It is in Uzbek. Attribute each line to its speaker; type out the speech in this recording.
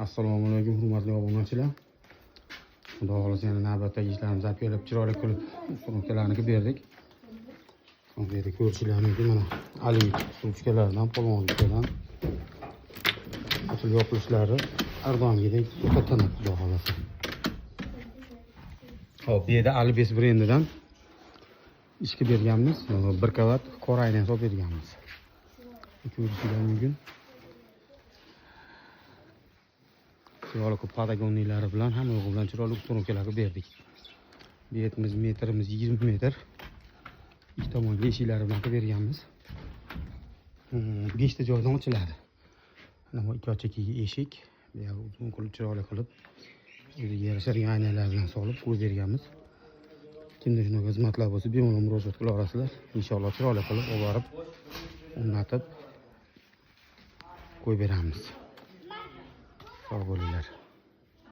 Speaker 1: Assalomu alaykum, hurmatli obunachilar. Xudo xohlasa, yana navbatdagi ishlarimizni olib kelib, chiroyli qilib установка larni qilib berdik. Bu yerda ko'rishingiz mumkin, mana Alibek ruchkalardan, polvon ruchkadan ochilib yopilishlari har doimgidek o'ta tiniq, xudo xohlasa. Xo'p, bu yerda Albes brendidan ish qilib berganmiz. Bir qavat qorayni solib berganmiz. Ko'rishingiz mumkin. Chiroyli qilib подогонный lari bilan, hamma yo'g'i bilan chiroyli установка lar qilib berdik. Betimiz, metrimiz 20 metr. Ikki tomonga eshiklari bilan qilib berganmiz. Beshta joydan ochiladi. Mana bu ikki ochakagi eshik, bu yoq uzun qilib, chiroyli qilib, o'ziga yarashadigan aynalar bilan solib qo'yib berganmiz. Kimda shunaqa xizmatlar bo'lsa, bemalol murojaat qila olasizlar. Inshaalloh, chiroyli qilib olib borib, o'rnatib qo'yib beramiz. Sog' bo'linglar.